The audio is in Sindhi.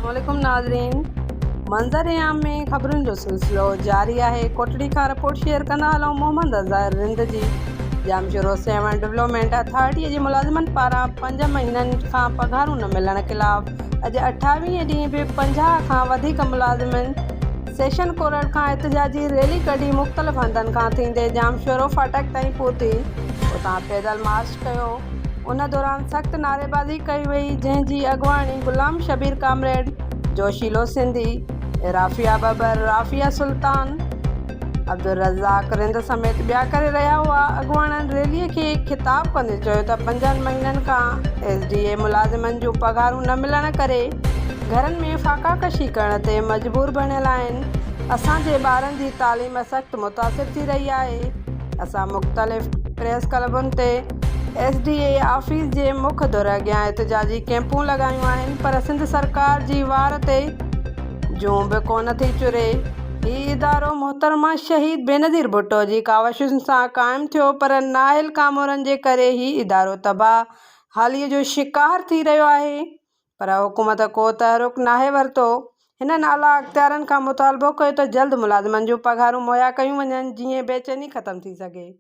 عليڪم ناظرين منظر عام ۾ خبرن جو سلسلو جاري آهي ڪوٽڙي کان رپورٽ شيئر ڪندا هلون محمد اظهر رند جي ڄامشورو سيوهڻ ڊولپمينٽ اٿارٽي جي ملازمن پاران پنج مهينن کان پگهارون نه ملڻ خلاف اڄ اٺاويهين ڏينهن به 50 کان وڌيڪ ملازمن سيشن ڪورٽ کان احتجاجي ريلي ڪڍي مختلف هنڌن کان ٿيندي ڄامشورو ڦاٽڪ تائين پهتي اتان پيدل مارچ ڪيو ان دوران سخت نعريبازي ڪئي وئي جنهن جي اڳواڻي غلام شبير ڪامريڊ، جوشيلو سنڌي، رافيه ٻٻر، رافيه سلطان، عبدالرزاق رند سميت ٻيا ڪري رهيا هئا. اڳواڻن ريلي کي خطاب ڪندي چيو ته پنجن مهينن کان ايس ڊي اي ملازمن جون پگهارون نه ملڻ ڪري گهرن ۾ فاقا ڪشي ڪرڻ تي مجبور بڻيل آهن، اسان جي ٻارن جي تعليم سخت متاثر ٿي رهي آهي. اسان مختلف پريس ڪلبن تي ايس ڊي اي آفيس جي مک در اڳيان احتجاجي ڪيمپون لڳايون آهن پر سنڌ سرڪار جي وار تي جون به ڪونه ٿي چري. هي ادارو محترمه شهيد بينظير ڀٽو جي ڪاوشن سان قائم ٿيو پر نااهل ڪامورن جي ڪري هي ادارو تباهه حالي جو شڪار ٿي رهيو آهي. پر حڪومت ڪو تحرڪ ناهي ورتو. هنن اعليٰ اختيارين کان مطالبو ڪيو ته جلد ملازمن جون پگهارون مهيا ڪيون وڃن جيئن بيچيني ختم ٿي سگهي.